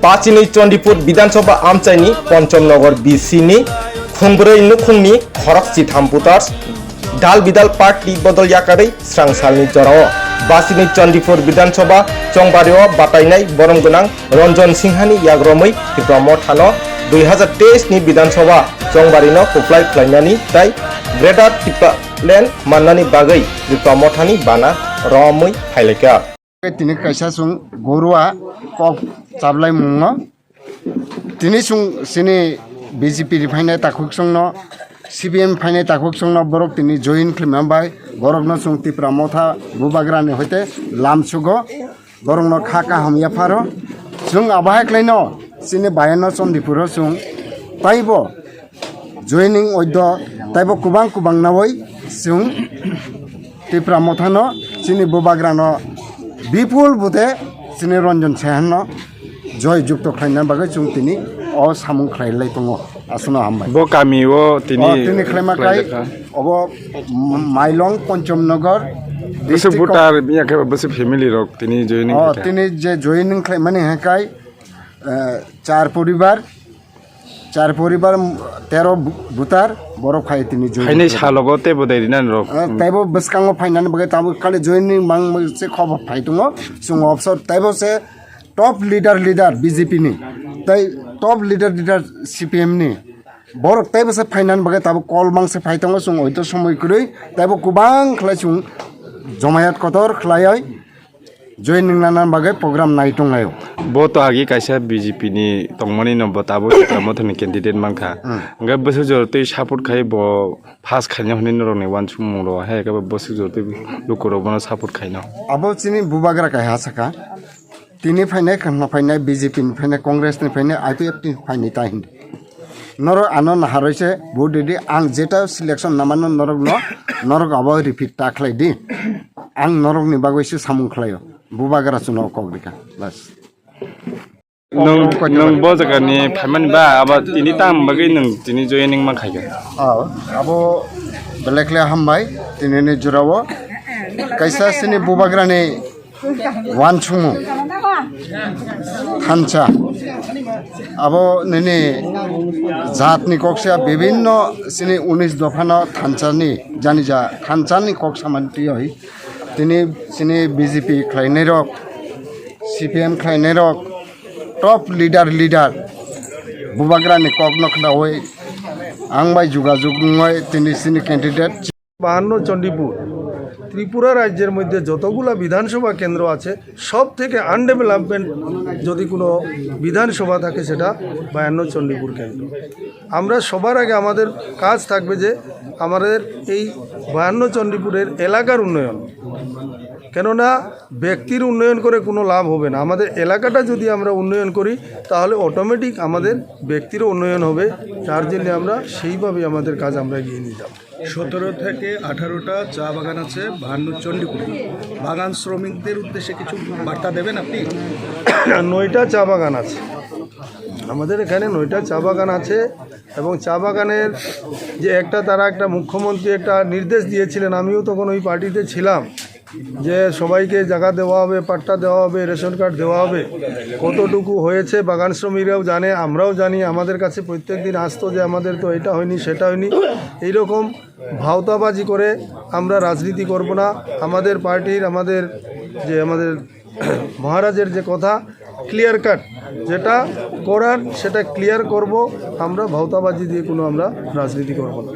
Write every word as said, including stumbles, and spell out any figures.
Pachini Chandipur Bidhan Sabha amchaini Pancham Nagar B C ni khungbrwi nukhungni khorok chitham voters dal bidal party bodol yakarwi srang salni jorao Pachini Chandipur Bidhan Sabha chongbario batainai borom gwnang Ranjan Singhani yagromwi Tipra Mothano dui hazar teis ni Bidhan Sabha chongbarino kwplai khlainani tei Greater Tipraland mannani bagwi Tipra Mothani bana romwi phailaikha. Tini kaisa chwng gorua kok chablai mungo. Tini chwng chini B J P ni phainai takhuk chwngno, C P M phainai takhuk chwngno borok tini join khlaima bai borokno chwng Tipra Motha Bubagrani hoite lamsugo, borokno kha kaham yapharo. Chwng abo hai khlaino chini bayano Chandipuro chwng taibo joining oido taibo kubang kubang nawi chwng Tipra Mothano chini Bubagrano bipul bute chini Ranjan Sahanno joy jukto khlaina bagwi chwng tini o samung khlai lai tongo. Aswkno hambai. Bo kami o tini O tini khlaima kai khlaijakha. Obo Mailong Pancham Nagar Bwswk district o- voter ya khe bwswk family rok tini joining O khaikha? Tini je joining khlaimani hai kai, eh, char poribar, char poribar, tero bu-, butar, borok phai tini join Haini khlai. Salogo teibo dai rinani rok. Eh, teibo bwskango phainani bagwi tabuk khali joining mang se khobor phai tongo. Chwng opsor teibo se top leader, leader B J P ni, tei top leader, leader C P M ni. Borok teibo se phainani bagwi tabuk call mang se phai tongo. Chwng oito somoi kwrwi teibo kubang khlai chwng jomayat kotor khlaioi. Joining nana bagwi program nai tonglaio. Bo to agi kaisa B J P ni tongmani no bo tabuk Tipra Mothani candidate mankha. Hmm. Hwnkhe bwswk jora twi support khai bo pass khaina hwnwi norokni uansukmung rw hai khe bo bwswk jora twi lukurok bono support khaino. Abo chini Bubagra kaisa sakha. Tini phainai khwna phainai B J P ni phainai Congress ni phainai I P F T ni phainai ta hindi. Norok ano naharoi se vote ridi, ang jeta selection namano norok no, norok abo repeat ta khlai di. Ang norok ni bagwi se samung khlaio. Bubagra chwngno kok rikha. Bas. Nwng, nwng bo jaga ni phaimani ba, abo tini tam bagwi nwng tini joining ma khaikha? Oh, abo belai khlai hambai, tini ni jora o. Kaisa sini Bubagra ni Wansukmung, thansa, abo nini jatni kok se bibinno sini unis dophano thansani, jani ja thansani kok samani twiwi tini sini B J P khlainai rok, C P M khlainai rok, top leader, leader Bubagrani kokno khnaui ang bai jogajog wngwi tini sini candidate. বাহান্ন চণ্ডীপুর, ত্রিপুরা রাজ্যের মধ্যে যতগুলা বিধানসভা কেন্দ্র আছে, সব থেকে আনডেভেলপমেন্ট যদি কোনো বিধানসভা থাকে, সেটা বাহান্ন চণ্ডীপুর কেন্দ্র। আমরা সবার আগে আমাদের কাজ থাকবে যে আমাদের এই বাহান্ন চণ্ডীপুরের এলাকার উন্নয়ন, কেননা ব্যক্তির উন্নয়ন করে কোনো লাভ হবে না। আমাদের এলাকাটা যদি আমরা উন্নয়ন করি, তাহলে অটোমেটিক আমাদের ব্যক্তিরও উন্নয়ন হবে। তার জন্য আমরা সেইভাবে আমাদের কাজ আমরা এগিয়ে নিয়ে যাব। সতেরো থেকে আঠারোটা চা বাগান আছে বাহান্ন চণ্ডীপুরে। বাগান শ্রমিকদের উদ্দেশ্যে কিছু বার্তা দেবেন আপনি? নয়টা চা বাগান আছে, আমাদের এখানে নয়টা চা বাগান আছে। এবং চা বাগানের যে একটা, তারা একটা, মুখ্যমন্ত্রী একটা নির্দেশ দিয়েছিলেন, আমিও তখন ওই পার্টিতে ছিলাম, যে সবাইকে জায়গা দেওয়া হবে, পাট্টা দেওয়া হবে, রেশন কার্ড দেওয়া হবে। কতটুকু হয়েছে বাগান শ্রমিকরাও জানে, আমরাও জানি। আমাদের কাছে প্রত্যেক দিন আসতো যে আমাদের তো এটা হয়নি, সেটা হয়নি। এইরকম ভাওতাবাজি করে আমরা রাজনীতি করব না। আমাদের পার্টির, আমাদের যে, আমাদের মহারাজের যে কথা, ক্লিয়ার কাট যেটা করার সেটা ক্লিয়ার করব। আমরা ভাওতাবাজি দিয়ে কোনো আমরা রাজনীতি করব না।